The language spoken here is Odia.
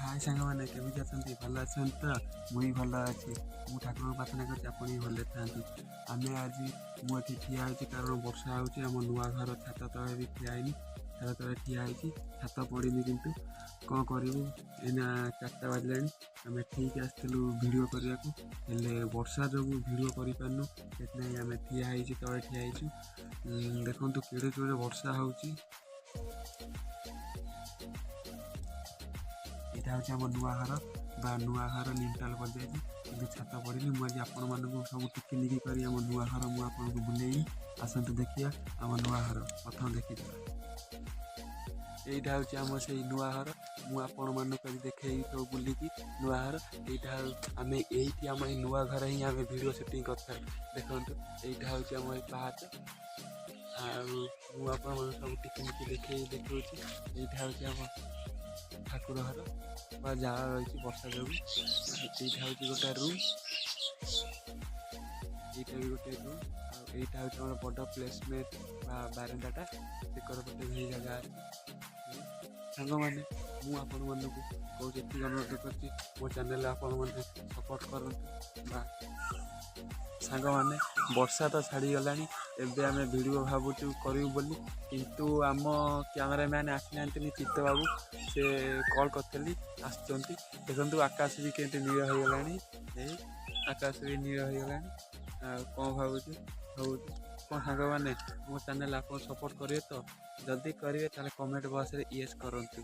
ହାଏ ସାଙ୍ଗମାନେ, କେମିତି ଅଛନ୍ତି? ଭଲ ଅଛନ୍ତି ତ? ମୁଁ ବି ଭଲ ଅଛି। ମୁଁ ଠାକୁରଙ୍କୁ ପ୍ରାର୍ଥନା କରୁଛି, ଆପଣ ବି ଭଲରେ ଥାଆନ୍ତୁ। ଆମେ ଆଜି ମୁଁ ଏଠି ଠିଆ ହେଇଛି କାରଣ ବର୍ଷା ହେଉଛି। ଆମ ନୂଆ ଘର ଛାତ ତଳେ ବି ଠିଆ ହେଇନି, ଛାତ ତଳେ ଠିଆ ହେଇଛି, ଛାତ ପଡ଼ିନି। କିନ୍ତୁ କ'ଣ କରିବୁ, ଏଇନା 4ଟା ବାଜିଲାଣି। ଆମେ ଠିକ୍ ଆସିଥିଲୁ ଭିଡ଼ିଓ କରିବାକୁ, ହେଲେ ବର୍ଷା ଯୋଗୁଁ ଭିଡ଼ିଓ କରିପାରୁନୁ। ସେଥିପାଇଁ ଆମେ ଠିଆ ହେଇଛୁ, ତଳେ ଠିଆ ହେଇଛୁ। ଦେଖନ୍ତୁ କେଡ଼େ ଜୋରେ ବର୍ଷା ହେଉଛି। ଏଇଟା ହେଉଛି ଆମ ନୂଆ ଘର ବା ନୂଆ ଘର ଲିଣ୍ଟଲ ପଡ଼ିଯାଇଛି, କିନ୍ତୁ ଛାତ ପଡ଼ିନି। ମୁଁ ଆଜି ଆପଣମାନଙ୍କୁ ସବୁ ଟିକି ନିକି କରି ଆମ ନୂଆ ଘର ମୁଁ ଆପଣଙ୍କୁ ବୁଲେଇବି। ଆସନ୍ତୁ ଦେଖିବା ଆମ ନୂଆ ଘର। ପ୍ରଥମେ ଦେଖିଦେବା, ଏଇଟା ହେଉଛି ଆମ ସେଇ ନୂଆ ଘର। ମୁଁ ଆପଣମାନଙ୍କୁ ଆଜି ଦେଖେଇବି ସବୁ ବୁଲିକି ନୂଆ ଘର। ଏଇଟା ଆମେ ଏଇଠି ଆମ ଏଇ ନୂଆ ଘରେ ହିଁ ଆମେ ଭିଡ଼ିଓ ସୁଟିଂ କରିଥାଉ। ଦେଖନ୍ତୁ, ଏଇଟା ହେଉଛି ଆମ ଏଇ ପାହାଚ। ଆଉ ମୁଁ ଆପଣମାନଙ୍କୁ ସବୁ ଟିକି ନିକି ଦେଖାଉଛି। ଏଇଟା ହେଉଛି ଆମ ଠାକୁର ଘର ବା ଜାଳ ରହିଛି ବର୍ଷା ଯୋଗୁଁ। ଏଇଟା ହେଉଛି ଗୋଟେ ରୁମ୍, ଏଇଟା ବି ଗୋଟେ ରୁମ୍। ଆଉ ଏଇଟା ହେଉଛି ଆମର ବଡ଼ ପ୍ଲେସମେଣ୍ଟ ବା ବାରଣ୍ଡାଟା। ସେକର ପଟେ ବି ଜାଗା ଅଛି। ସାଙ୍ଗମାନେ, ମୁଁ ଆପଣମାନଙ୍କୁ କହୁଛି, ଏତିକି ଅନୁରୋଧ କରୁଛି, ମୋ ଚ୍ୟାନେଲରେ ଆପଣମାନେ ସପୋର୍ଟ କରନ୍ତୁ। ବା ସାଙ୍ଗମାନେ, ବର୍ଷା ତ ଛାଡ଼ିଗଲାଣି। ଏବେ ଆମେ ଭିଡ଼ିଓ ଭାବୁଛୁ କରିବୁ ବୋଲି, କିନ୍ତୁ ଆମ କ୍ୟାମେରାମ୍ୟାନ୍ ଆସିନାହାନ୍ତିନି। ଚିତ୍ତ ବାବୁ, ସେ କଲ୍ କରିଥିଲି, ଆସୁଛନ୍ତି। ଦେଖନ୍ତୁ, ଆକାଶ ବି କେମିତି ନୀଳ ହେଇଗଲାଣି। ଏଇ ଆକାଶ ବି ନୀଳ ହେଇଗଲାଣି। ଆଉ କ'ଣ ଭାବୁଛୁ କ'ଣ ସାଙ୍ଗମାନେ, ମୋ ଚ୍ୟାନେଲ୍ ଆପଣ ସପୋର୍ଟ କରିବେ ତ? ଯଦି କରିବେ, ତାହେଲେ କମେଣ୍ଟ ବକ୍ସରେ ୟେସ୍ କରନ୍ତୁ।